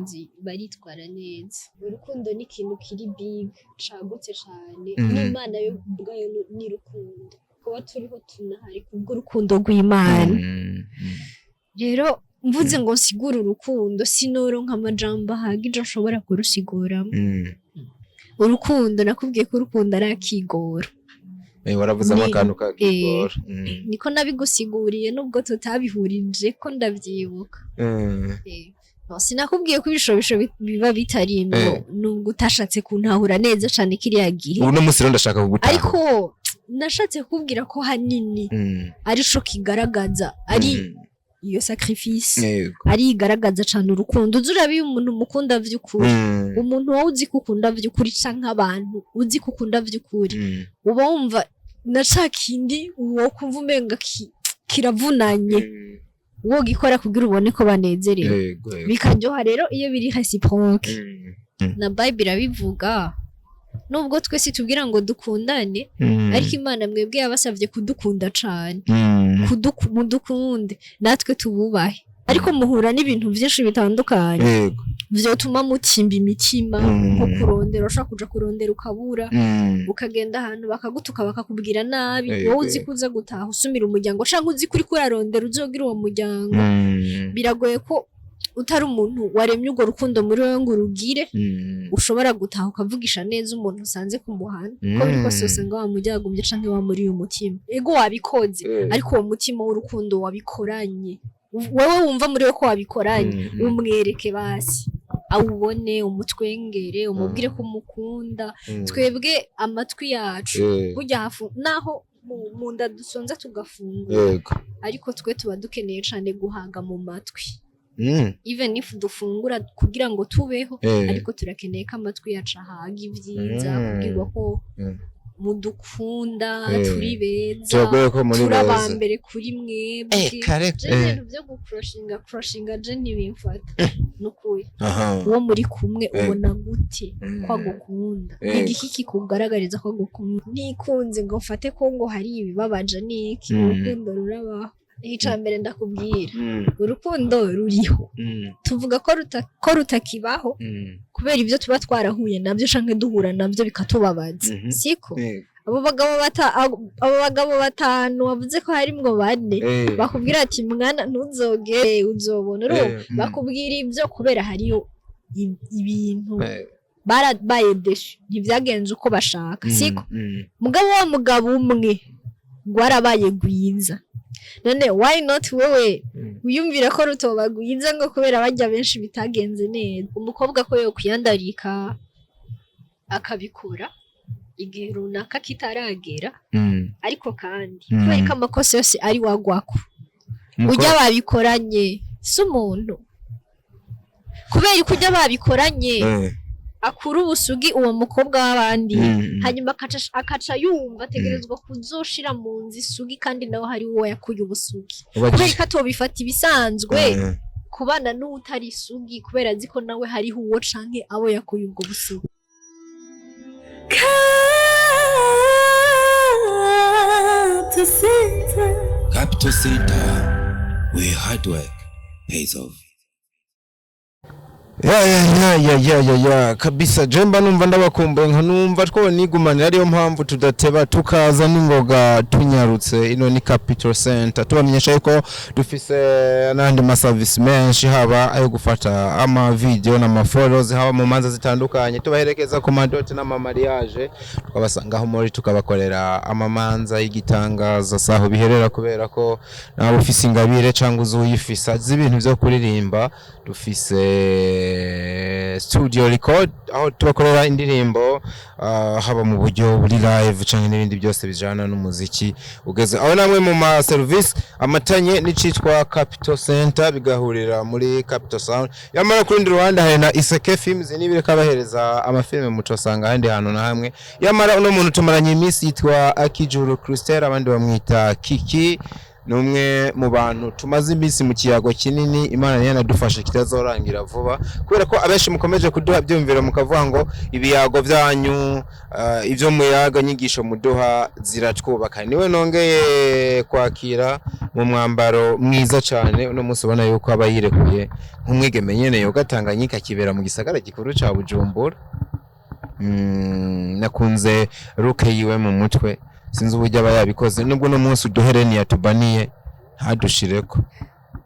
Abakunzi baritwara neza. Urukundo ni ikintu kiri big, cagutse cane. N'Imana yo ubwayo ni rukundo. Kuba turiho, tunahari kubw'urukundo rw'Imana. Rero mvuze ngo nsigure urukundo, sinoronka amajambo ahagije ashobora kurusiguramo. Urukundo, nakubwiye ko urukundo ari akigoro. Waravuzemo akantu kakigora. Niko nabigusiguriye, nubwo tutabihurije ko ndavyibuka. No, sinakubwiye ko ibishobisho biba bitarimwo, nubwo utashatse kuntahura neza cane kiriya gihe. Uno munsi rero ndashaka kugutahura. Ariko nashatse kukubwira ko hanini arico kigaragaza, ari iyo sacrifice, ari igaragaza cane urukundo. Uzi, uraba iyo umuntu umukunda vy'ukuri, umuntu wowe uzi ko ukunda vy'ukuri, canke abantu uzi ko ukunda vy'ukuri, uba wumva na ca kindi wo kumva umenga kiravunanye, wogikora kugira ubone ko banezerewe. Yego, yego. Bikaryoha rero iyo biri réciproque. Na Bible irabivuga, nubwo twese tubwira ngo dukundane, ariko Imana mwebwe yabasavye kudukunda cane. Mudukunde natwe tububahe, ariko muhura n'ibintu vyinshi bitandukanye vyotuma mutimba imitima, nko kurondera, ushobora kuja kurondera ukabura, ukagenda ahantu bakagutuka, bakakubwira nabi. Wowe uzi ko uza gutaha usumira umuryango, canke uzi ko uriko urarondera uzogira uwo muryango, biragoye ko utari umuntu waremye urwo rukundo muri wowe ngo urugire, ushobora gutaha ukavugisha neza umuntu usanze ku muhanda. Uko biri kose, usanga wamuryagumye canke wamuriye umutima. Ego, wabikoze, ariko uwo mutima w'urukundo wabikoranye, wowe wumva muri we ko wabikoranye, umwereke basi awubone, umutwengere, umubwire ko umukunda. Twebwe amatwi yacu, burya hafu naho mu nda dusonza tugafungura, ariko twe tuba dukeneye cane guhaga mu matwi. Even if dufungura kugira ngo tubeho, ariko turakeneye ko amatwi yacu ahaga ibyiza, kubwirwa ko mudukunda, turi beza, Tubabwire ko muri turi beza. abambere kuri mwebwe. Kare. Je ibintu byo gucrushinga crushinga je ntibimfata nukuri. Uwo muri kumwe, ubona gute ko agukunda? Ni igiki kikugaragariza ko agukunda? Ntikunze ngo mfate ko ngo hari ibibabaje niki. Urukundo rurabaho. Ica mbere ndakubwira, urukundo ruriho. Tuvuga ko rutakibaho kubera ibyo tuba twarahuye nabyo canke duhura nabyo bikatubabaza. Siko? Abo bagabo batanu wavuze ko harimwo bane, bakubwira ati: "Mwana, ntuzogere, uzobona." Urumva, bakubwira ibyo kubera hariyo ibintu barabaye déçus, ntibyagenze uko bashaka. Siko? Mugabo wa mugabo umwe rwarabaye rwiza. None why not wowe wiyumvira ko rutoba rwiza ngo kubera barya benshi bitagenze neza? Umukobwa ko yokwiyandarika akabikora igihe runaka kitaragera, ariko kandi kubera ko amakosa yose ari wagwako, ujya babikoranye si umuntu, kubera ko ujya babikoranye akura ubusugi uwo mukobwa w'abandi, hanyuma akaca yumva ategerezwa kuzoshira mu nzu isugi, kandi nawe hari uwo yakuye ubusugi, kubera ko atobifata ibisanzwe kubana n'uwutari isugi, kubera azi ko nawe hariho uwo canke abo yakuye ubwo busugi. Capital Center. Capital Center, where hard work pays off. Ya, kabisa. Je mba numva ndabakumbuye, nka numva two nigumanira, ariyo mpamvu tudateba tukaza n'ingoga tunyarutse. Ino ni Capital Center. Tubamenyesha yuko dufise n'andi ma service menshi, haba ayo gufata ama video n'ama photos, haba mu manza zitandukanye, tubaherekeza ku ma dot n'ama mariage, tukabasangaho muri, tukabakorera amamanza y'igitangaza. Saho biherera, kubera ko nawe ufise ingabire cyangwa uzuyifisa z'ibintu byo kuririmba, dufise studio record aho tubakorera indirimbo, haba mu buryo buri live canke n'ibindi byose bijana n'umuziki ugeze aho. Namwe mu ma service amatanye n'icitwa Capital Center bigahurira muri Capital Sound. Yamara ku rundi ruhande hari na Iseke Films, nibireka bahereza amafilme mutosanga ahandi hantu na hamwe. Yamara uno muntu tumaranye iminsi yitwa Akijuru Christelle, abandi bamwita Kiki. Ni umwe mu bantu tumaze iminsi mu kiyago kinini. Imana niyo yanadufasha kitazorangira vuba, kubera ko abenshi mukomeje kuduha byumviro, mukavuga ngo ibiyago byanyu, ibyo muyaga, nyigisho muduha ziratwubaka. Niwe nongeye kwakira mu mwambaro mwiza cyane. Uno munsi ubona yuko aba yirekuye nk'umwigeme nyene yoga Tanganyika, kibera mu gisagara gikuru ca Bujumbura. Nakunze look yiwe mu mutwe, sinzi uburyo aba yabikoze, nubwo uno munsi uduhereni yatubaniye ntadushireko,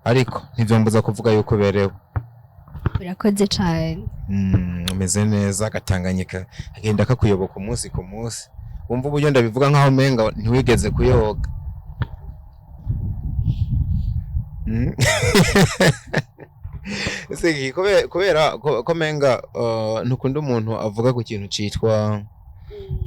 ariko ntivyombuza kuvuga yuko uberewe. Urakoze cyane. Umeze neza. Agatanganyika agenda kakuyoboka umunsi ku munsi. Wumva uburyo ndabivuga nkaho umenga ntiwigeze kuyoga. Ese kubera ko menga ntukunda umuntu avuga ku kintu citwa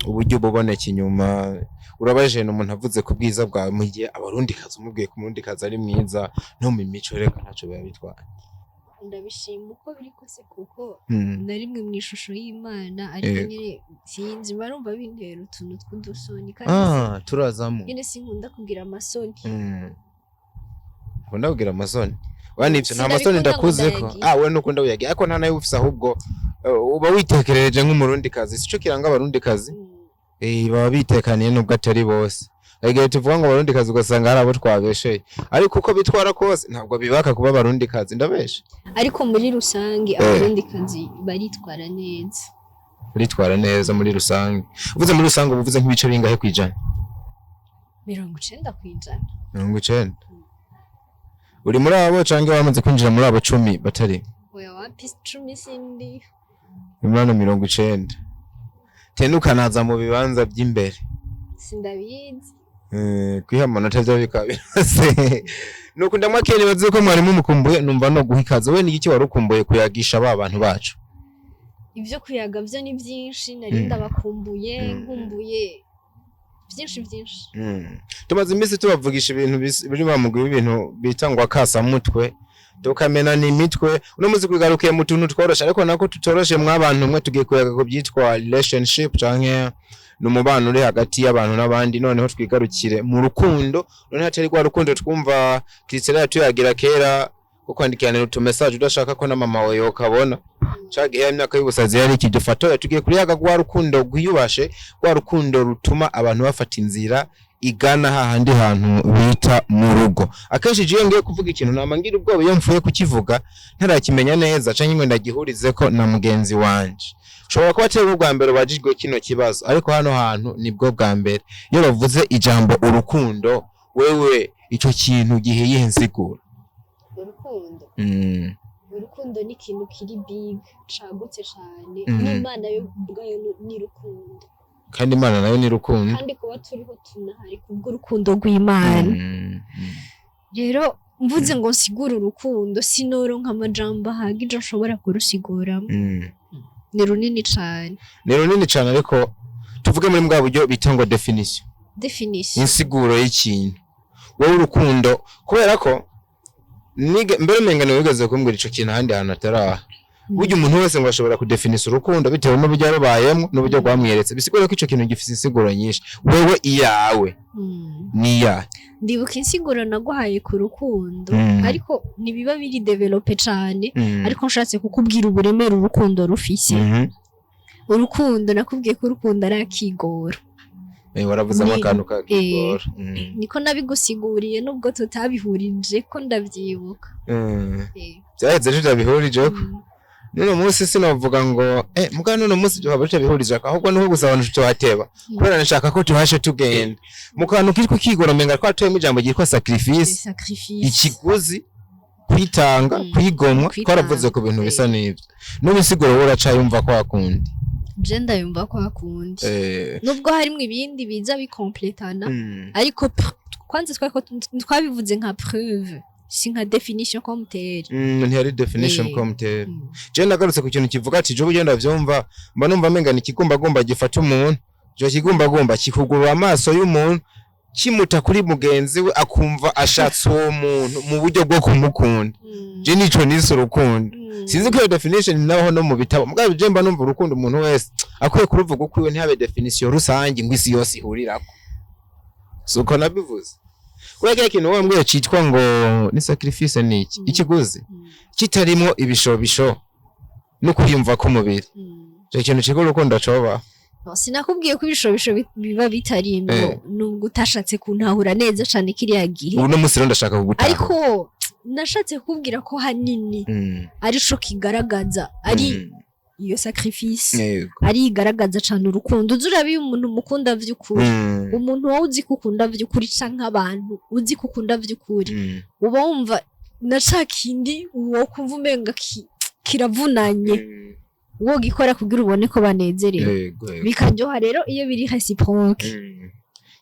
uburyo ububoneka inyuma, urabaje umuntu avuze ku bwiza bwawe, mu gihe abarundikazi umubwiye ko umurundikazi ari mwiza no mu mico, reka ntaco biba bitwaye. Ndabishima uko biri kose, kuko na rimwe mu ishusho y'Imana, ariko nyine sinzi, barumva bintera utuntu tw'udusoni kandi Ah, turazamo. nyine sinkunda kugira amasoni. Ukunda kugira amasoni wa nivyo, nta masoni Sinabikunda ngo ndakuzeko. ndayagira. Ah, we nukunda uyagira, ariko nta nayo ufise, ahubwo uba witekerereje nk'umurundikazi. Sico kiranga abarundikazi? Baba bitekaniye, nubwo atari bose. Igihe tuvuga ngo abarundikazi, ugasanga hari abo twabesheye, ariko uko bitwara kose ntabwo bibaka kuba abarundikazi. Ndabeshe? Ariko muri rusange abarundikazi baritwara neza. Uritwara neza muri rusange. Uvuze muri rusange uba uvuze nk'ibice bingahe kwijana? 90%. 90. Uri muri abo canke wamaze kwinjira muri abo 10 batari? Oya, wapi, 10 sindi. Muri ano 90 tena ukanaza mu bibanza by'imbere. Sindabizi. Kwiha amanota byo bikaba birose. Nuko ndamwakira, nibaze ko mwarimu mukumbuye, numva no guha ikaze. We ni iki wari ukumbuye kuyagisha ba bantu bacu? Ibyo kuyaga byo ni byinshi, nari ndabakumbuye, nkumbuye byinshi byinshi. Tumaze iminsi tubavugisha ibintu biri bamugwi w'ibintu bita ngo akasamutwe, tukamena imitwe. Uno munsi kwigarukiye mu tuntu tworoshe, ariko nako tutoroshe mwabantu mwe. Tugiye kuyaga ku byitwa relationship canke ni umubano uri hagati y'abantu n'abandi. Noneho twigarukire mu rukundo, noneho atari rwa rukundo twumva Christella yatuyagira kera, ko kwandikiranira utu message udashaka ko na mama wawe yokabona, ca gihe imyaka y'ubusazi yari ikidufatoya. Tugiye kuriyaga rwa rukundo rwiyubashe, rwa rukundo rutuma abantu bafata inzira igana hahandi hantu bita mu rugo. Akenshi jewe ngiye kuvuga ikintu nama ngira ubwoba iyo mfuye kukivuga ntarakimenya neza canke ngo ndagihurizeko na mugenzi wanje. Ushobora kuba atari bwo bwa mbere ubajijwe kino kibazo, ariko hano hantu nibwo bwa mbere. Iyo bavuze ijambo urukundo, wewe ico kintu gihe yihe nsiguro? Urukundo, urukundo ni ikintu kiri big, cagutse cane. N'Imana yo ubwayo ni urukundo. Kandi Imana nayo ni rukundo. Kandi kuba turiho, tunahari kubw'urukundo rw'Imana. Rero mvuze ngo nsigure urukundo, sinoronka amajambo ahagije nshobora kurusiguramo. Ni runini cane. Ni runini cane, ariko tuvuge muri bwa buryo bita ngo definition. Definition. Insiguro y'ikintu. Wowe urukundo, kubera ko mbere umenga niwe wigeze kumbwira ico kintu ahandi hantu atari aha, burya umuntu wese ngo ashobora kudefinisa urukundo bitewe n'uburyo yarubayemwo n'uburyo rwamweretse. Bisigura ko ico kintu gifise insiguro nyinshi. Wewe iyawe ni iyahe? Ndibuka insiguro naguhaye ku rukundo, ariko ntibiba biri développé cane, ariko nshatse kukubwira uburemere urukundo rufise. Urukundo, nakubwiye ko urukundo ari akigoro. Waravuzemo akantu kakigora. Niko nabigusiguriye, nubwo tutabihurije ko ndavyibuka. Vyaheze tutabihurijeko. N'uno munsi sinovuga ngo muga n'uno munsi tuhaba tutabihurije, ahubwo niho gusa abantu tuhateba, kubera nshaka ko tuhashe tugenda mu kantu kitwa ikigoro. Menga twatuyemo ijambo ryitwa sacrifice. Sacrifice. Ikiguzi, kwitanga, kwigomwa. Kwitanga, Twaravuze ku bintu bisa n'ibyo. N'ubisiguro wowe uracayumva ko wakundi? Je ndayumva ko hakundi, nubwo harimwo ibindi biza bikompletana, ariko kwanza twariko twabivuze nka preuve, si nka définition comme telle. Ntiyari definition comme telle. Je nagarutse ku kintu kivuga ati je uburyo ndavyumva, mba numva menga ni ikigumbagumba gifata umuntu. Ico kigumbagumba kikugurura amaso y'umuntu, kimuta kuri mugenzi we, akumva ashatse uwo muntu mu buryo bwo kumukunda. Je nico nise urukundo. Sinzi ko iyo definition nabaho no mu bitabo, mugabo je mba numva urukundo umuntu wese akwiye kuruvuga ukwiwe, ntihabe definition rusange ngo isi yose ihurirako. Suko nabivuze. Buriya kiriya kintu wambwiye citwa ngo ni sacrifice, ni iki? Ikiguzi kitarimwo ibishobisho no kwiyumva k'umubiri, ico kintu citwa urukundo coba? No, sinakubwiye ko ibishobisho biba bitarimwo, nubwo utashatse kuntahura neza cane kiriya gihe. Uno musi rero ndashaka kugutahura. Ariko nashatse kukubwira ko hanini arico kigaragaza ari iyo sacrifice, ari igaragaza cane urukundo. Uzi, uraba iyo umuntu umukunda vy'ukuri, umuntu wowe uzi ko ukunda vy'ukuri, canke abantu uzi ko ukunda vy'ukuri, uba wumva na ca kindi wokumva umenga kiravunanye, wogikora kugira ubone ko banezerewe. Yego, yego. Bikaryoha rero iyo biri réciproque.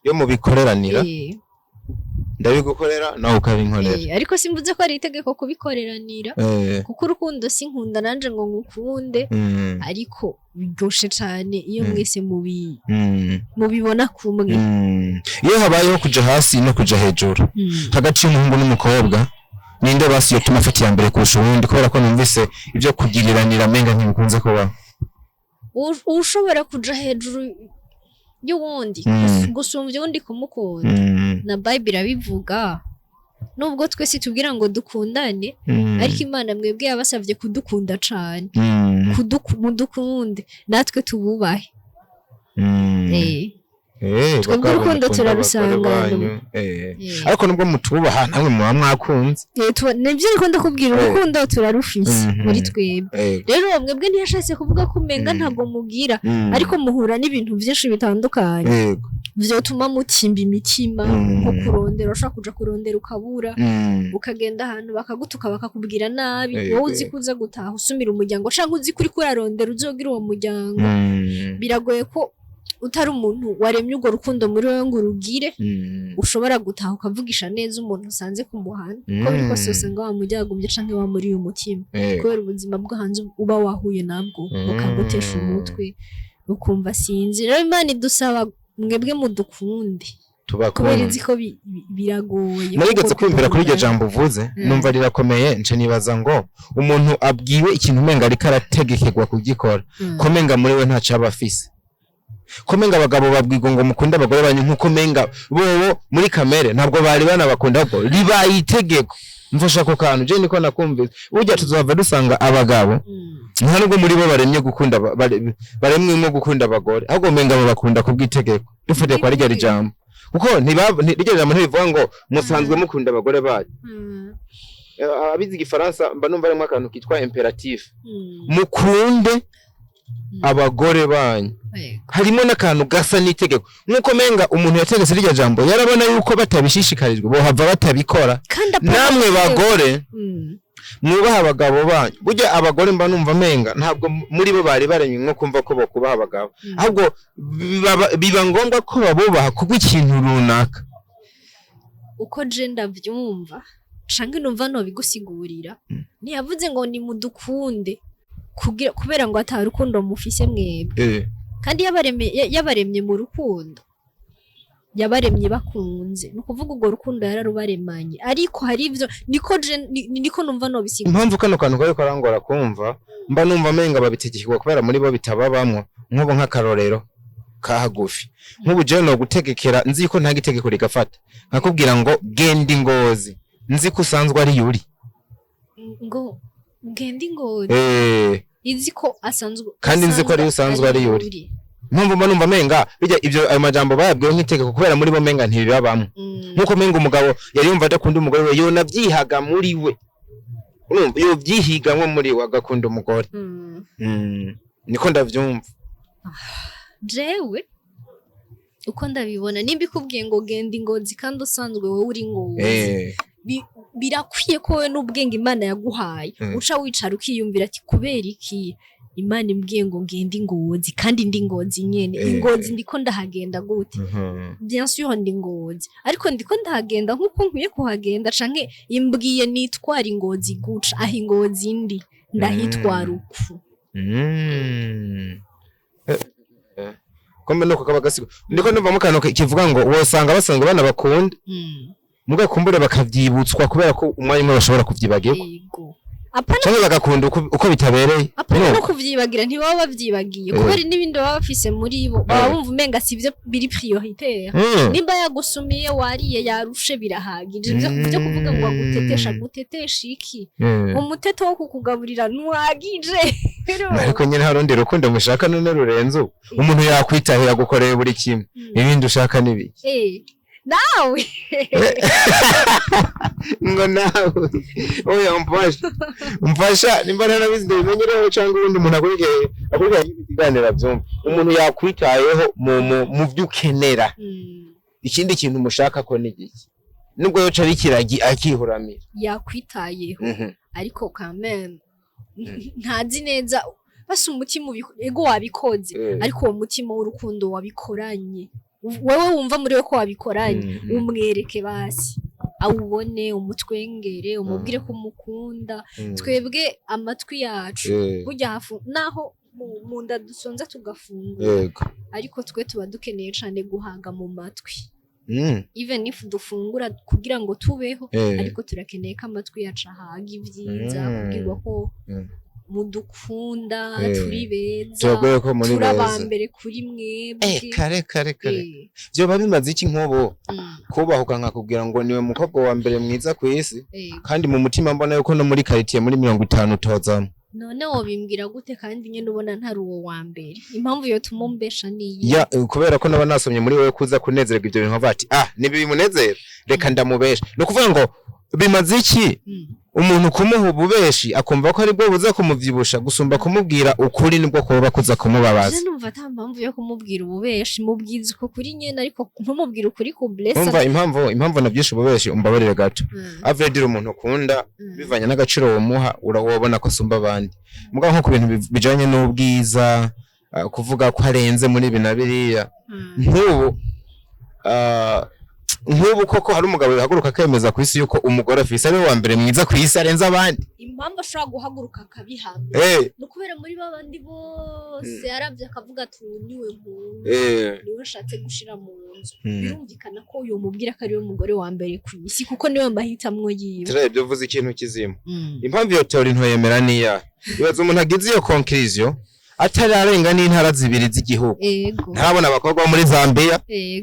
Iyo mubikoreranira, ndabigukorera nawe ukabinkorera. Ariko simvuze ko ari itegeko kubikoreranira, kuko urukundo si nkunda nanje ngo ngukunde, ariko biryoshe cane iyo mwese mubibona kumwe. Iyo habayeho kuja hasi no kuja hejuru hagati y'umuhungu n'umukobwa, ninde basi yotuma afata iya mbere kurusha uwundi? Kubera ko numvise ibyo kugiriranira menga ntibikunze kubaho. Ushobora kuja hejuru y'uwundi, gusumvya uwundi kumukunda, na Bible irabivuga, nubwo twese tubwira ngo dukundane, ariko Imana mwebwe yabasavye kudukunda cane, mudukunde natwe tububahe. Twebwe Bagabo, urukundo mukunda turarusangana. abagore banyu. Ariko nubwo mutubaha, namwe muba mwakunze. Nibyo niko ndakubwira, urukundo turarufise muri twebwe. Rero uwo mwebwe ntiyashatse kuvuga ko umenga ntabwo mugira, ariko muhura n'ibintu byinshi bitandukanye vyotuma mutimba imitima, nko kurondera, ushobora kuja kurondera ukabura, ukagenda ahantu bakagutuka, bakakubwira nabi. Wowe uzi ko uza gutaha usumira umuryango, canke uzi ko uriko urarondera uzogira uwo muryango, biragoye ko utari umuntu waremye urwo rukundo muri wowe ngo urugire, ushobora gutaha ukavugisha neza umuntu usanze ku muhanda. Uko biri kose, usanga wamuryagumye canke wamuriye umutima, kubera ubuzima bwo hanze uba wahuye nabwo, bukagutesha umutwe, ukumva sinzi. Rero Imana idusaba mwebwe mudukunde, kubera Tubakunde. izi ko biragoye Narigeze kuko kwiyumvira kuri iryo dukundana. jambo uvuze, numva rirakomeye, nce nibaza ngo umuntu abwiwe ikintu umenga ariko arategekerwa kugikora, ko menga muri we ntaco aba afise, ko menga abagabo babwirwa ngo mukunde abagore banyu nkuko menga bobo muri kamere ntabwo bari banabakunda, ahubwo ribaye itegeko. Mfasha ako kantu, je niko nakumvise. Burya tuzava dusanga abagabo nta nubwo muri bo baremye gukunda baremwemo gukunda abagore, ahubwo menga babakunda kubw'itegeko, dufatiye kwa rirya jambo, kuko rirya jambo ntibivuga ngo musanzwe mukunda abagore banyu. Abize igifaransa mba numva harimo akantu kitwa impératif, mukunde abagore banyu. Harimo n'akantu gasa n'itegeko, nk'uko menga umuntu yategetse rirya jambo yarabona yuko batabishishikarijwe bohava batabikora. Kandi apana Namwe bagore, mwubaha abagabo banyu. Burya abagore mba numva menga ntabwo muri bo bari baremye nko kumva ko bokubaha abagabo, ahubwo biba ngombwa ko babubaha kubwo ikintu runaka. Uko je ndavyumva canke numva nobigusigurira, ntiyavuze ngo nimudukunde kugira kubera ngo ata rukundo mufise mwebwe. Kandi yabaremye mu rukundo, yabaremye bakunze, ni ukuvuga urwo rukundo yararubaremanye, ariko hari ivyo niko je niko numva nobisigura. Impamvu kano kantu kari karangora kumva, mba numva menga babitegekwa kubera muri bo bitababamwo. Nk'ubu nk'akarorero kahagufi, nk'ubu jewe no gutegekera, nzi ko nta gitegeko rigafata, nkakubwira ngo genda ingozi, nzi ko usanzwe ari yuri. Ngo ngende ingozi, izi ko asanzwe Kandi nzi ko ariyo usanzwe ari yuri. Impamvu mba numva menga bijya ibyo, ayo majambo bayabwiwe nk'itegeko kubera muri bo menga ntibibabamwo, nkuko menga umugabo yari yumva adakunda umugore we, yonavyihaga muri we, urumva yovyihigamwo muri we agakunda umugore. Niko ndavyumva. Jewe uko ndabibona, nimba ikubwiye ngo genda ingozi kandi usanzwe wowe uri ngozi, birakwiye ko wowe n'ubwenge Imana yaguhaye uca wicara ukiyumvira ati: kubera iki Imana imbwiye ngo ngende ingozi kandi ndi ngozi nyene? Ingozi ndiko ndahagenda gute? Bien sûr ndi ngozi, ariko ndiko ndahagenda nkuko nkwiye kuhagenda, canke imbwiye nitwara ingozi guca aho ingozi ndi ndahitwara uku? Kombe nuko kaba gasigo ndiko numva mu kantu kivuga ngo wosanga basanzwe banabakunda, muga kumbure bakavyibutswa kubera ko umwanya umwe bashobora kuvyibagirwa. Yego. Apana. Canke bagakunda uko bitabereye. Apana Urumva? no kuvyibagira, ntibaba bavyibagiye, kubera n'ibindi baba bafise muri bo, baba bumva umenga sivyo biri prioritaire. Nimba yagusumiye, wariye, yarushe, birahagije. Ivyo byo kuvuga ngo agutetesha, gutetesha iki? Umuteto wo kukugaburira ntuhagije. Ariko nyine hari urundi rukundo mushaka none rurenze ubu. Umuntu yakwitahira, gukorera buri kimwe, ibindi ushaka ni biki? Nawe. Ngo nawe, oya, umfasha, umfasha nimba ntanabizi ndabimenyereho, cyangwa ubundi umuntu akurikiye ikiganiro abyumva. Umuntu yakwitayeho mu byo ukenera, ikindi kintu mushaka ko ni giki, nubwo yoca ari ikiragi akihuramira? Yakwitayeho, ariko quand même ntazi neza basi umutima ego wabikoze, ariko uwo mutima w'urukundo wabikoranye, wewe wumva muri we ko wabikoranye, umwereke basi awubone, umutwengere, umubwire ko umukunda. Twebwe amatwi yacu burya hafu naho mu nda dusonza tugafungura, ariko twe tuba dukeneye cane guhaga mu matwi. Even if dufungura kugira ngo tubeho, ariko turakeneye ko amatwi yacu ahaga ibyiza, kubwirwa ko mudukunda, turi beza, Tubabwire ko muri turi aba beza. mbere kuri mwebwe. Kare kare kare. Vyoba bimaze iki nk'ubu kubahuka nkakubwira ngo niwe mukobwa wa mbere mwiza ku isi, kandi mu mutima mbona yuko no muri quartier muri 50 utozamo? None wobimbwira gute kandi nyine ubona ntari uwo wa mbere? Impamvu yotuma umbesha niyi? Ya, kubera ko naba nasomye muri wowe kuza kunezerwa ibyo bintu, nkavuga ati: "Ah, nibi bimunezera, reka ndamubesha." Ni ukuvuga ngo bimaze iki umuntu kumuha ububeshi akumva ko aribwo buza kumuvyibusha, gusumba kumubwira ukuri nibwo kuba kuza kumubabaza? Je numva ata mpamvu yo kumubwira ububeshi. Mubwiza uko kuri nyene, ariko ntumubwire ukuri ku blessa. Umva, impamvu navyishe ububeshi, umbabarire gato. Avril, umuntu ukunda, bivanye n'agaciro womuha, urawubona ko asumba abandi, mugabo nko ku bintu bijanye n'ubwiza, kuvuga ko arenze muri ibi na biriya, nk'ubu koko hari umugabo yahaguruka akemeza ku isi yuko umugore afise ari we wa mbere mwiza ku isi, arenze abandi? Impamvu ashobora guhaguruka akabihamya ni ukubera muri ba bandi bose yaravye akavuga ati: "Uyu niwe nkunda, niwe nshatse gushira mu nzu." Birumvikana ko yomubwira ko ariwe mugore wa mbere ku isi, kuko niwe mahitamwo yiwe. Turebye, uvuze ikintu kizima. Impamvu iyo théorie ntoyemera niya ibaza umuntu agize iyo conclusion atararenga n'intara zibiri z'igihugu. Ntarabona abakobwa bo muri Zambia,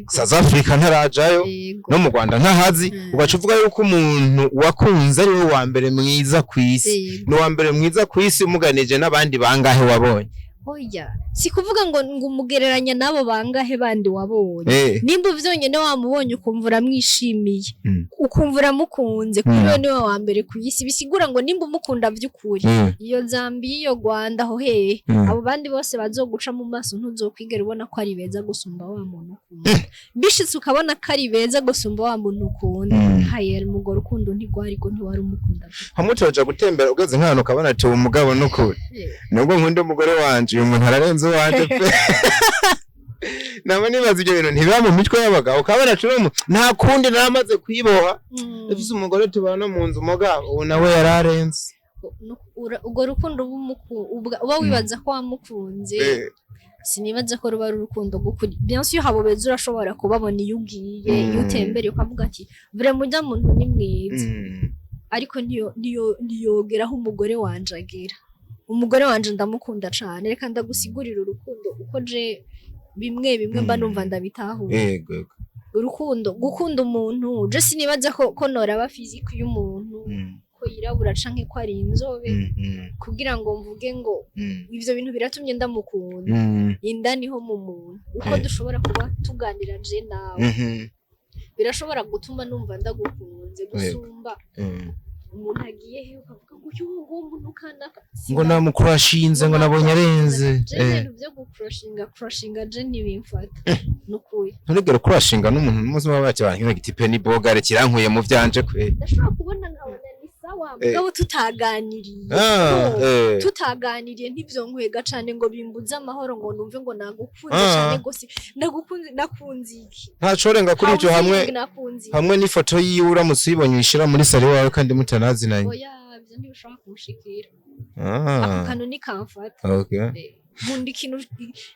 South Africa ntarajayo, no mu Rwanda ntahazi. Ugaca uvuga yuko umuntu wakunze ari we wa mbere mwiza ku isi. Ni uwa mbere mwiza ku isi umuganije n'abandi bangahe wabonye? Oya, si kuvuga ngo umugereranya n'abo bangahe bandi wabonye. Nimba vyonyene wamubonye ukumva uramwishimiye, ukumva uramukunze, kuri we niwe wa mbere ku isi. Bisigura ngo nimba umukunda vy'ukuri, iyo Zambiya, iyo Rwanda, aho hehe, abo bandi bose bazoguca mu maso, ntuzokwigera ubona ko ari beza gusumba wa muntu ukunda. Bishitse ukabona ko ari beza gusumba wa muntu ukunda, hayera umugore urukundo ntigwari ko ntiwari umukunda. Hamwe utoja gutembera, ugeze nk'ahantu ukabona ati: "Uwo mugabo n'ukuri, nubwo nkunda umugore wanje, uyu muntu ararenze uwanje pe." Naba nibaza, ibyo bintu ntibiba mu mitwe y'abagabo? Ukabona ati: "Uno nta kundi, naramaze kwiboha, ndafise umugore tubana mu nzu, mugabo ubu nawe yararenze." Urwo rukundo uba wibaza ko wamukunze, sinibaza ko ruba ari urukundo rw'ukuri. Bien sûr, abo beza urashobora kubabona iyo ugiye, iyo utembereye, ukavuga ati: "Vraiment, ujya muntu ni mwiza," ariko ntiyogera aho umugore wanje agera. Umugore wanje ndamukunda cane. Reka ndagusigurira urukundo uko je bimwe bimwe mba numva ndabitahura. Yego yego. Urukundo, gukunda umuntu, je sinibaza ko noraba physique y'umuntu, ko yirabura canke ko ari inzobe, kugira ngo mvuge ngo ivyo bintu biratumye ndamukunda. Indani ho mu muntu, uko dushobora kuba tuganira je nawe, birashobora gutuma numva ndagukunze gusumba umuntu agiye he ukavuga ngo uyu nguwo muntu kanaka. Ngo namukurashinze, ngo nabonye arenze. Je ibintu byo gukurashinga kurashinga je ntibimfata nukuri. Nturigere kurashinga n'umuntu n'umunsi umwe bati: "Kino gitipe ni bogare, kirankuye mu vyanje kwe"? Ndashobora kubona nkabona ni sawa, mugabo tutaganiriye. No, tutaganiriye ntivyonkwega cane ngo bimbuze amahoro, ngo numve ngo nagukunze cane gose. Nagukunze, nakunze iki? Ntacorenga kuri ivyo hamwe How nakunze iki? hamwe n'ifoto yiwe uramutse uyibonye uyishira muri salon wawe kandi mutanazinanye? Oya, ivyo ntibishobora kunshikira. Ako kantu nikamfata. Nkunda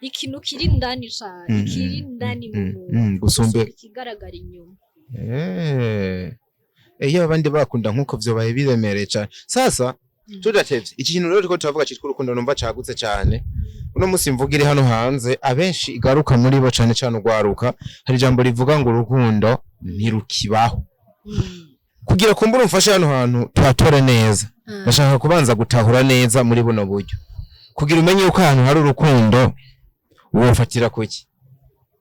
ikintu kiri indani cane, kiri indani mu muntu, gusumba gusumba ikigaragara inyuma. Iyo abandi bakunda nk'uko vyobaye biremereye cane sasa. Tudatevye, iki kintu rero turiko turavuga citwa urukundo, numva cagutse cane uno musi. Mvuga iri hano hanze, abenshi igaruka muri bo cane cane urwaruka, hari ijambo rivuga ngo urukundo ntirukibaho. Kugira kumbura umfashe hano hantu tuhatore neza, ndashaka kubanza gutahura neza muri buno buryo, kugira umenye yuko ahantu hari urukundo wofatira kuki.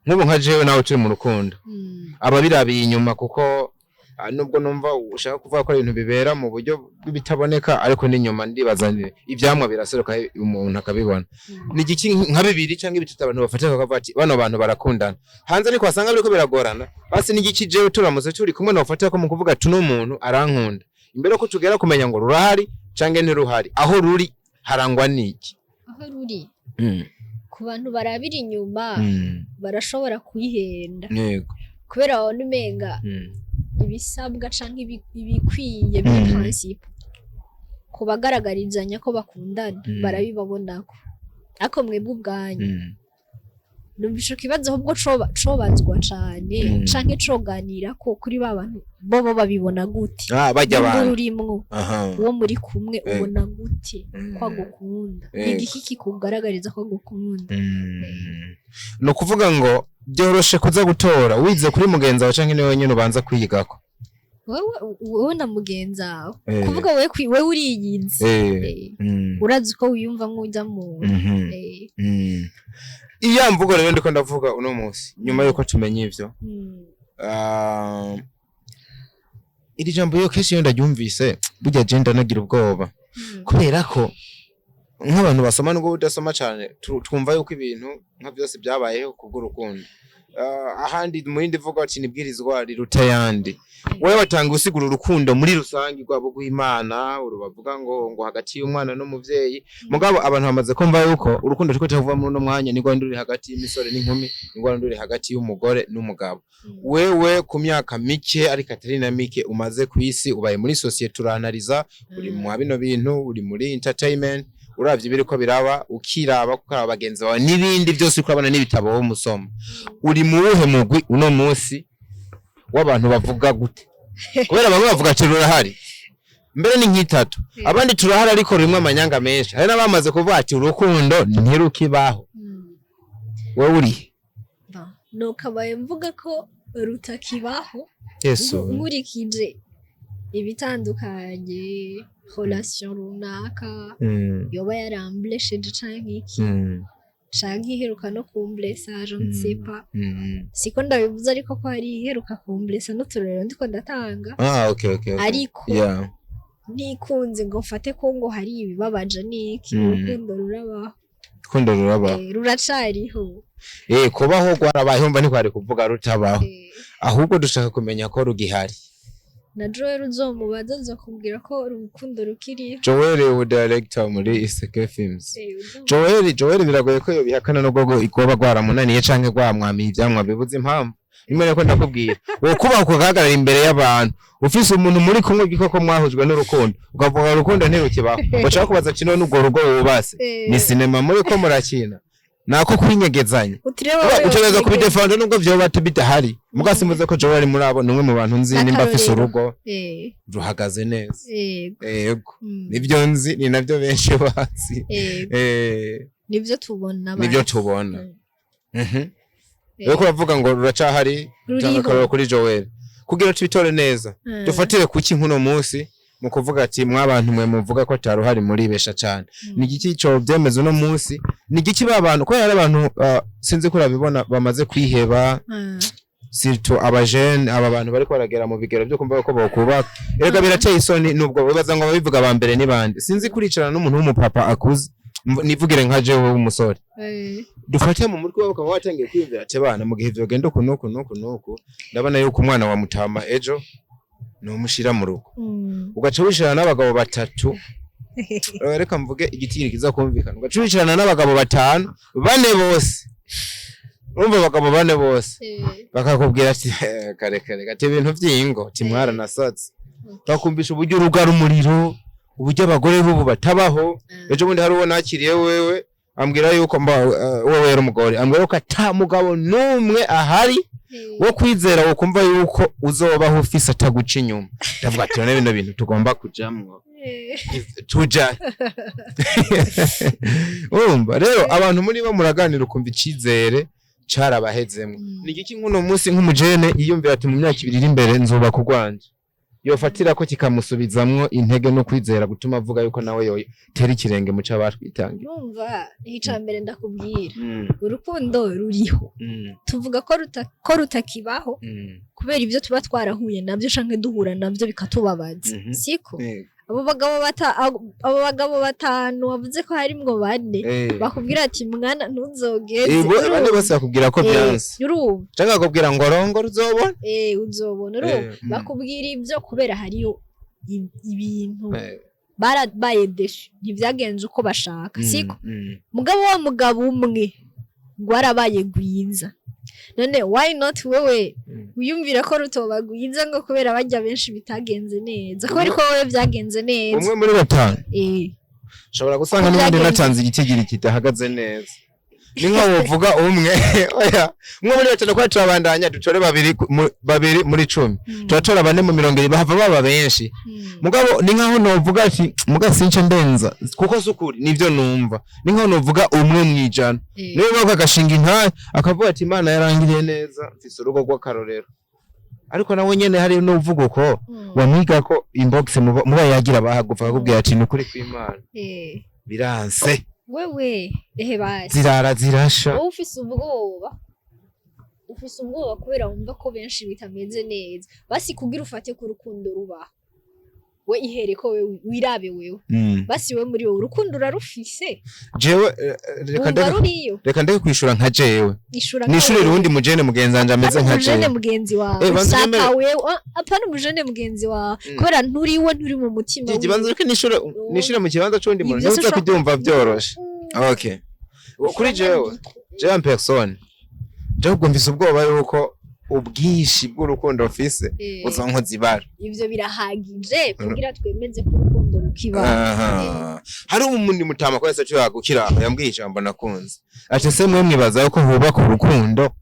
Nk'ubu nka jewe nawe turi mu rukundo, ababirabiye inyuma, kuko nubwo numva ushaka kuvuga ko ari ibintu bibera mu buryo bw'ibitaboneka, ariko n'inyuma ndibaza ivyamwa biraseruka umuntu akabibona. Ni igiki nka bibiri cyangwa bitatu abantu bafatira bakavuga ati bano bantu barakundana? Hanze ariko wasanga biriko biragorana. Basi ni igiki jewe turamutse turi kumwe nofatira ko mu kuvuga ati uno muntu arankunda, imbere ko tugera kumenya ngo rurahari canke ntiruhari, aho ruri harangwa n'iki? Aho ruri, ku bantu barabira inyuma, barashobora kwihenda, kubera babona umenga ibisabwa canke ibikwiye biri principe ku bagaragarizanya ko bakundana, barabibabonako. Ariko mwebwe ubwanyu, numva ico kibazo ahubwo cobazwa cane, canke coganira ko kuri ba bantu bobo babibona gute. Ah, bajya Nimba abantu urimwo, uwo muri kumwe, ubona gute ko agukunda? Igiki kikugaragariza ko agukunda? Ni ukuvuga ngo byoroshe kuza gutora wize kuri mugenzi wawe, canke ni wewe nyene ubanza kwiyigako? Wewe na mugenzi wawe. Kuvuga wewe wewe uriyizi. Urazi uko wiyumva nk'ujya muntu. Iya mvugo rero ndiko ndavuga uno munsi, nyuma yuko tumenye ivyo, iri jambo iyo kenshi iyo ndaryumvise, burya je ndanagira ubwoba, kubera ko nk'abantu basoma nubwo udasoma cane, twumva yuko ibintu nka byose byabayeho kubw'urukundo. Ahandi mu yindi vuga ati nibwirizwa riruta ayandi. Wewe watanga usigura urukundo muri rusange rwabo rw'Imana, urubavuga ngo hagati y'umwana n'umuvyeyi. Mugabo abantu bamaze kumva yuko urukundo turiko tuvuga muri uno mwanya ni rwanda ruri hagati y'imisore n'inkumi, ni rwanda ruri hagati y'umugore n'umugabo. Wewe ku myaka mike, ariko atari na mike, umaze ku isi, ubaye muri société, uranariza, uri mu bino bintu, uri muri entertainment, uravye ibiriko biraba, ukiraba, kuko bagenzi bawe n'ibindi byose uriko urabona n'ibitabo wowe umusoma, uri mu wuhe mugwi uno munsi w'abantu bavuga gute? Kubera bamwe bavuga ati rurahari, mbere ni nk'itatu, abandi turahari ariko rurimwo amanyanga menshi, hari n'abamaze kuvuga ati urukundo ntirukibaho. Wowe uri Ba, nukabaye mvuga ko rutakibaho. Yesu. Nkurikije ibitandukanye, relation runaka yoba yaramblesheje canke iki, canke iheruka no kumblesa, je ne sais pas. Siko ndabivuze, ariko ko hari iheruka kumblesa n'uturorero ndiko ndatanga. Ah, okay. Ariko ntikunze ngo mfate ko ngo hari ibibabaje n'iki, urukundo rurabaho. Urukundo rurabaho. Ruracariho. Kubaho rwarabaye, umva ntikwari kuvuga rutabaho. Ahubwo dushaka kumenya ko rugihari. Na Joel uzomubaza azokubwira ko urukundo rukiriho. Joel, ubu director muri Iseke Films. Joel biragoye ko yobihakana, nubwo rwoba rwaramunaniye canke rwamwamiye ivyamwa bibuze impamvu. Rimwe nako ndakubwira, wo kubaho kugahagarara imbere y'abantu, ufise umuntu muri kumwe ko mwahujwe n'urukundo, ukavuga urukundo ntirukibaho, bashaka kubaza ati none urwo rugo wubatse ni sinema muri ko murakina, nako kwinyegezanya? Utireba. Utegereza kubidefanda nubwo vyoba bidahari. Muga simvuze ko Joel ari muri abo, ni umwe mu bantu nzi nimba afise N'akarorero. urugo ruhagaze neza. Yego. Nibyo nzi, ni navyo benshi bazi. Nivyo tubona. Nibyo Basi. tubona. Rero uravuga ngo ruracahari. Ruriho. Tanga akarorero kuri Joel kugira tubitore neza. Dufatire kuki nkuno munsi mu kuvuga ati mwabantu mwe muvuga ko ataruhari muribesha cane? Ni igiki co byemeza uno munsi? Ni igiki ba bantu, ko hari abantu, sinzi ko urabibona, bamaze kwiheba, surtout abajene, aba bantu bariko baragera mu bigero byo kumva ko bokubaka. Erega birateye isoni, nubwo bibaza ngo ababivuga ba mbere ni bande. Sinzi kuricarana n'umuntu w'umupapa akuze, nivugire nka jewe w'umusore, dufate mu mutwe wawe ukaba watangiye kwiyumvira ati bana, mu gihe vyogenda uku n'uku n'uku n'uku, ndabona yuko umwana wa mutama ejo numushira mu rugo, ugaca wicarana n'abagabo batatu. Reka mvuge igitiri kiza kumvikana. Ugaca wicarana n'abagabo batanu, bane bose, urumva, abagabo bane bose bakakubwira ati kare kare ati ibintu vy'ingo ati mwaranasatse, bakumvisha uburyo urugo ari umuriro, uburyo abagore b'ubu batabaho. Ejo bundi hari uwo nakiriye wewe, ambwira yuko mba wewe yari umugore, ambwira yuko ata mugabo n'umwe ahari wo kwizera wo kumva yuko uzobaho ufise ataguca inyuma. Ndavuga ati none bino bintu tugomba kujamwo. Tuja urumva rero, abantu muri bo muraganira ukumva icizere carabahezemwo. Ni igiki nk'uno munsi nk'umujene yiyumvira ati: "Mu myaka 2 iri imbere nzubaka urwanje," yofatira ko kikamusubizamwo intege no kwizera, gutuma avuga yuko nawe yotera ikirenge mu c'abatwitangiye? Urumva, ica mbere ndakubwira, urukundo ruriho. Tuvuga ko rutakibaho kubera ibyo tuba twarahuye nabyo canke duhura nabyo bikatubabaza. Siko? Abo bagabo batanu wavuze ko harimwo bane bakubwira ati: "Mwana, ntuzogeze." Bane bose bakubwira ko byanse. Urumva? Canke bakubwira ngo: "Rongora, uzobona." Uzobona, urumva? Bakubwira ibyo kubera hariyo ibintu barabaye déçus, ntibyagenze uko bashaka. Siko? Mugabo wa mugabo umwe rwarabaye rwiza. None why not wewe wiyumvira ko rutoba rwiza ngo kubera bajya benshi bitagenze neza, kubera ko wowe byagenze neza? Umwe muri batanu nshobora gusanga Ko n'ubundi byagenze. natanze igitigiri kidahagaze neza. Ni nka wovuga umwe, oya, umwe muri batanu, kwa turabandanya dutore babiri babiri muri 10, turatora bane mu 20, bahava baba benshi. Mugabo ni nkaho novuga ati muga since ndenza, kuko sukuri nivyo numva, ni nkaho novuga umwe mwijana. Niyo bako agashinga intahe akavuga ati: "Imana yarangiriye neza, mfise urugo rw'akarorero." Ariko nawe nyene hari n'uvuga uko wamwiga ko inbox muba yagira bahagufa akakubwira ati: "Ni ukuri kw'Imana, biranse." Wewe ehe basi. Zirara zirasha. Wowe ufise ubwoba kubera wumva ko benshi bitameze neza. Basi kugira ufate ku rukundo rubaho, we ihere ko wewe wirabe wewe. Basi we muri wowe urukundo urarufise? Jewe reka Wumva ndeke ruriyo? Reka ndeke kwishura nka jewe. Ishura. Nishure urundi mujene mugenzi wanje ameze nka Umujene jewe. mugenzi wawe. Banza Shaka wewe, apana umujene mugenzi wawe, kubera nturiwe, nturi mu mutima. Ikibanza, reka nishure mu kibanza c'undi muntu. Ivyo Ntuza kubyumva byoroshe. Okay, kuri jewe en personne, jewe ubwo mfise ubwoba yuko ubwinshi bw'urukundo mfise uzonkoza ibara. Ivyo birahagije kugira twemeze ko urukundo rukibaho. Aha. Hari umundi mutama ko yase yagukira aho yambwiye ijambo nakunze, ati: "Se mwe mwibaza yuko hubaka urukundo?"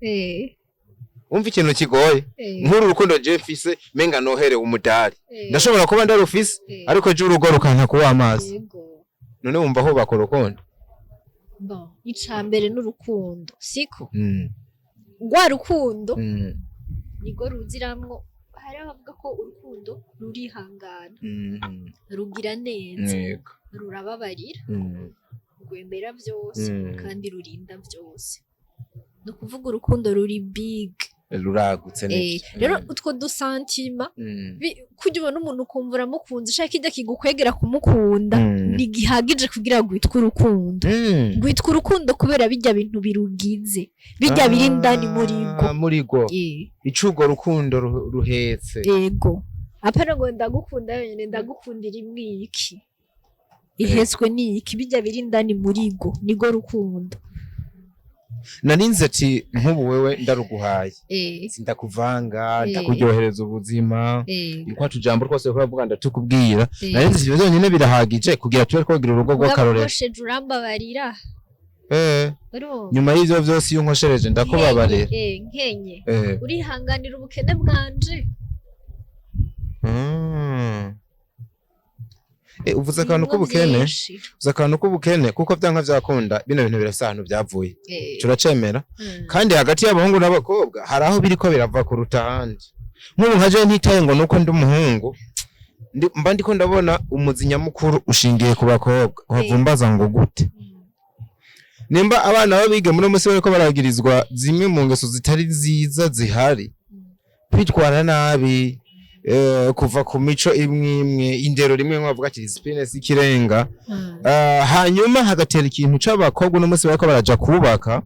Umva ikintu kigoye. Nk'uru rukundo je mfise, menga noherewe umudari, ndashobora kuba ndarufise, ariko je urugo rukanka kuba amazi. None wumva hubaka urukundo? Bon, ica mbere n'urukundo, siko? Rwa rukundo nirwo ruziramwo. Hari abavuga ko urukundo rurihangana, rugira neza, rurababarira, rwemera byose, kandi rurinda byose. Ni ukuvuga urukundo ruri big. Ruragutse. Nibyo. Rero utwo dusantima, kujya ubona umuntu ukumva uramukunze, ushaka kijya kigukwegera kumukunda, ntigihagije kugira ngo witwe urukundo. Rwitwa urukundo kubera bijya bintu birugize, bijya biri indani muri rwo. Ah, muri rwo. Ico urwo rukundo ruhetse. Yego, apana ngo ndagukunda yonyine, ndagukundira imwe iki ihetswe ni iki, bijya biri indani muri rwo nirwo rukundo. Narinze ati nk'ubu wewe ndaruguhaye, sindakuvanga, ndakuryohereza ubuzima, kwa tujambo twose kuravuga ndatukubwira. Narinze ivyo byonyine birahagije kugira tube twagira urugo rw'akarorero. Ugakosheje urambabarira? Urumva? Nyuma y'ivyo vyose, iyo unkoshereje ndakubabarira. Nkenye urihanganira ubukene bwanje? Uvuze akantu Birimwo k'ubukene. vyinshi. Uvuze akantu k'ubukene, kuko vyanka vyakunda bino bintu birafise ahantu vyavuye. Turacemera. Kandi hagati y'abahungu n'abakobwa hari aho biriko birava kuruta ahandi. Nk'ubu nka jewe ntitaye ngo nuko ndi umuhungu, mba ndiko ndabona umuzi nyamukuru ushingiye ku bakobwa. Uhava ngo gute? Nimba abana b'abige muri munsi bariko baragirizwa zimwe mu ngeso zitari nziza zihari, kwitwara nabi, kuva ku mico imwe imwe, indero rimwe rimwe bavuga ati discipline si ikirenga. Hanyuma hagatera ikintu c'abakobwa uno munsi bariko baraja kubaka.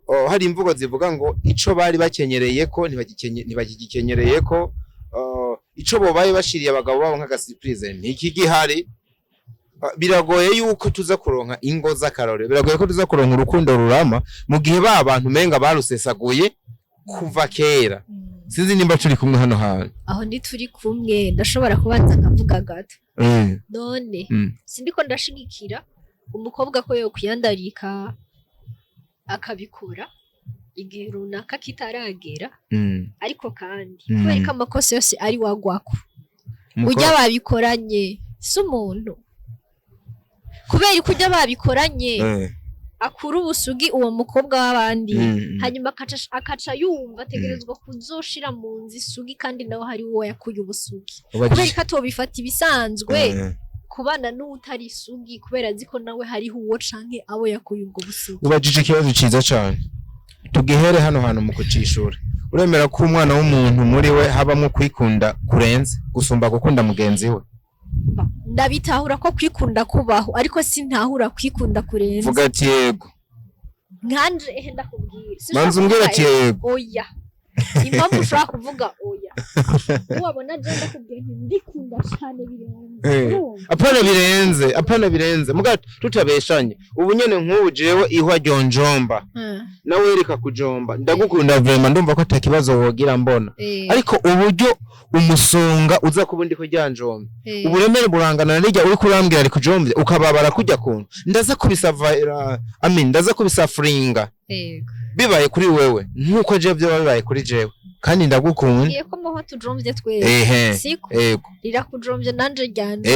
Oh, hari imvugo zivuga ngo ico bari bakenyereye ko ntibakigikenyereye ko, ico bobaye bashiriye abagabo babo nk'aga surprise ntikigihari. Biragoye yuko tuza kuronka ingo z'akarorero, biragoye ko tuza kuronka urukundo rurama mu gihe ba bantu menga barusesaguye kuva kera. Sinzi nimba turi kumwe hano hantu. Aho ntituri kumwe. Ndashobora kubanza nkavuga gato? None sindiko ndashigikira umukobwa ko yokwiyandarika akabikora igihe runaka kitaragera, ariko kandi kubera ko amakosa yose ari wagwako, Umukobwa- urya babikoranye. Si umuntu, kubera ko ujya babikoranye, akura ubusugi uwo mukobwa w'abandi, hanyuma akaca yumva ategerezwa kuzoshira mu nzu isugi, kandi nawe hari uwo yakuye ubusugi. Kubera ko atobifata ibisanzwe kubana n'utari isugi, kubera azi ko nawe hariho uwo canke abo yakuye ubwo busugi. Ubajije ikibazo ciza cane, tugihere hano hantu mu kucishura. Uremera ko umwana w'umuntu muri we habamwo kwikunda kurenze gusumba gukunda mugenzi we? Ndabitahura ko kwikunda kubaho, ariko sintahura kwikunda kurenze. Vuga ati yego. Nkanje, ehe, ndakubwira. Sinshobora Manza umbwire kuvuga ati yego. Oya, impamvu ushobora kuvuga oya, wabona je ndakubwiye nti ndikunda cane birenze. Urumva? Apana birenze, apana birenze, muga tutabeshanye, ubu nyene nk'ubu jewe ihwa ryonjomba, nawe reka kujomba, ndagukunda vraiment, ndumva ko atakibazo wogira mbona, ariko uburyo umusonga uza kuba ndiko ryanjomba, uburemere burangana na rirya uriko urambwira ari kujombye, ukababara kujya kuntu ndaza kubisavira, I mean, ndaza kubisafuringa bibaye kuri wewe nkuko jewe byoba bibaye kuri jewe, kandi ndagukunda. Ngiye ko muho tujomvye twese, siko? Ego. Rirakujombye nanje ryanje.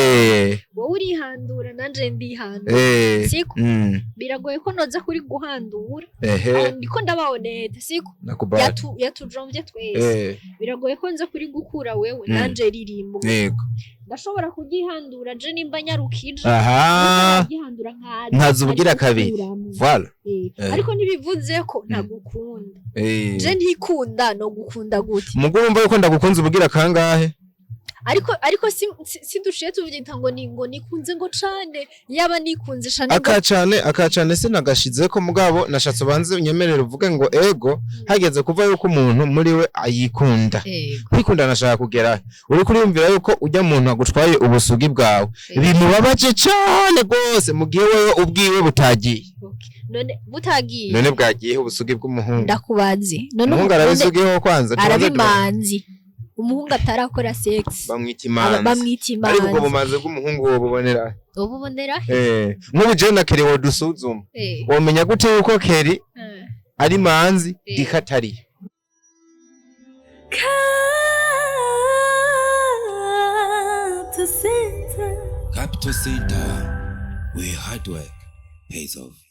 Wowe urihandura, nanje ndihandura, siko? Mm. Biragoye ko noza kuri guhandura. Aho ndiko ndababoneta, siko? Nakubali. Yatujomvye twese. Biragoye ko nza kuri gukura wewe, nanje ririmbo. Ndashobora kugihandura je nimba nyarukije, gihandura nkaza Nkaza ubugira kabiri. nkarigukuramo. Voilà. Ariko ntibivuze ko ntagukunda. Je ntikunda, no gukunda gute? Mugo urumva yuko ndagukunze ubugira kangahe? Ariko si dushiye tuvyita ngo ni ngo nikunze ngo cane, yaba nikunze cane ngo Akacane akacane sinagashizeko, mugabo nashatse ubanze unyemerere uvuge ngo ego. Hageze kuva yuko umuntu muri we ayikunda. Kwikunda nashaka kugera uriko uriyumvira yuko ujya muntu agutwaye ubusugi bwawe bimubabaje cane rwose, mu gihe wewe ubwiwe butagiye. Okay. None butagiye? None bwagiye ubusugi bw'umuhungu? Ndakubaze none. Umuhungu arabisugiho kwanza, tubanze. Arabimanzi, umuhungu atarakora sex. Bamwita imanzi. Bamwita Ariko ubwo imanzi. bumanzi bw'umuhungu wobubonera? Ububonera? Nk'ubu jewe na Keri wodusuzuma, womenya gute yuko Keri ari manzi, Dika atariyo? Capital Center. Capital Center, where hard work pays off.